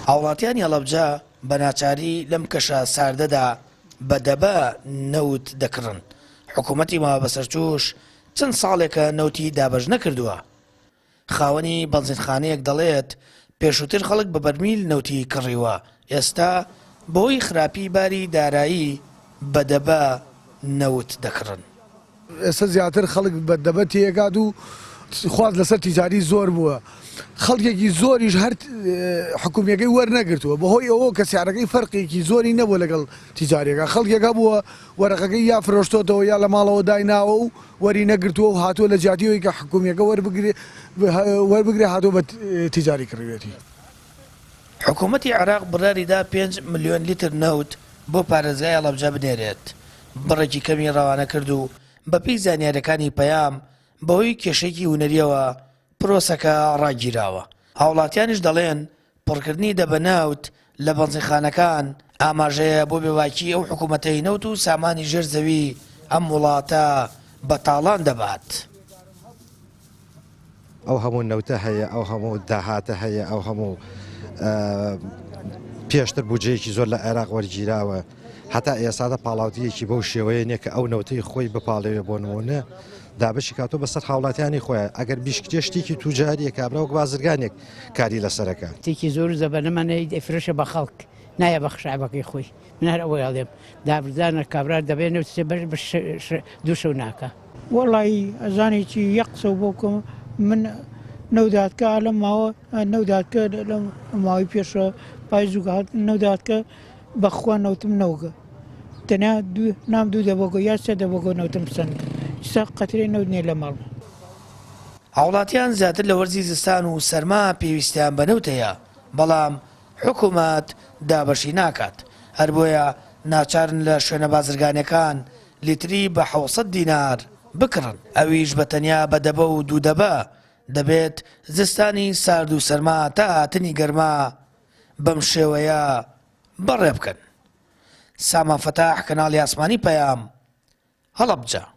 هاوڵاتیانی هەڵەبجە بە ناچاری لەم کەشە ساردەدا بە دەبە نەوت دەکڕن، حکومەتی ماوەبەسەرچووش چەند ساڵێکە نەوتی دابەش نەکردووە. خاوەنی بەنزینخانەیەک دەڵێت، پێشووتر خەڵک بە بەرمیل نەوتی کڕیوە، ئێستا بەهۆی خراپی باری دارایی بە دەبە نەوت دەکڕن. ئێستا زیاتر خەڵک بە دەبە تێکات و خواست لەسەر تیجاری زۆر بووە، خەڵکێکی زۆریش هەر حکومییەکەی وەرنەگرتووە، بەهۆی ئەوەوە کە سعرەکەی فەرقێکی زۆری نەبووە لەگەڵ تیجارییەکە، خەڵکێک هەبووە وەرەقەکەی یا فرۆشتۆتەوە یا لە ماڵەوە دایناوە و وەری نەگرتووە و هاتووە لە جیاتی ئەوەی کە حکومییەکە وەربگرێ وەربگرێ هاتووە بە تیجاری کڕیوێتی. حکومەتی عێراق بڕیاریدا پێنج ملیۆن لیتر نەوت بۆ پارێزگای هەڵەبجە بنێرێت، بڕێکی کەمی ڕەوانە کرد و بەپێی زانیارییەکانی پەیام بەهۆی کێشەیەکی هونەرییەوە پرۆسەکە ڕاگیراوە. هاوڵاتیانیش دەڵێن، پڕکردنی دەبە نەوت لە بەنزینخانەکان ئاماژەیە بۆ بێباکیی ئەو حکومەتەی نەوت و سامانی ژێر زەوی ئەم وڵاتە بە تاڵان دەبات. ئەو هەموو نەوتە هەیە، ئەو هەموو داهاتە هەیە، ئەو هەموو پێشتر بودجەیەکی زۆر لە عێراق وەرگیراوە، هەتا ئێستادا پاڵاوتییەکی بەو شێوەیە نییە کە ئەو نەوتەی خۆی بپاڵێوێ بۆ نموونە دابەشی کاتۆ بەسەر هاوڵاتیانی خۆیان ئەگەر بیشکرێ شتێکی توجاریە کابرا وەک بازرگانێک کاری لەسەرەکە. شتێکی زۆر زەبەنەمان هەیە دەیفرۆشێ بە خەڵک نایە بە خشابەکەی خۆی من هەر ئەوەی ئەڵێم دابردانە کابرا دەبێ نەوتێ بەش بە دوو شەو ناکا. وەڵایی ئەزانی چی یەک قسەو بۆ بکەم من نەوداتکە لەم ماوە نەوداتکە لەم ماوەی پێشە پایز و هات نەوداتکە بەخوا نەوتم نەوگە تەنیا دوو نام دوو دەبەگۆ یا سێ دەبەگۆ نەوتم سەند ئیستا قەترەی نەوت نییە لە ماڵ. هاوڵاتیان زیاتر لە وەرزی زستان و سەرما پێویستیان بە نەوت هەیە، بەڵام حکومەت دابەشی ناکات، هەر بۆیە ناچارن لە شوێنە بازرگانیەکان لیتری بە 700 دینار بکڕن، ئەویش بە تەنیا بە دەبە و دوو دەبە، دەبێت زستانی سارد و سەرما تا هاتنی گەرما بەم شێوەیە بەڕێ بکەن. سامان فەتاح، کەناڵی ئاسمانی پەیام، هەڵەبجە.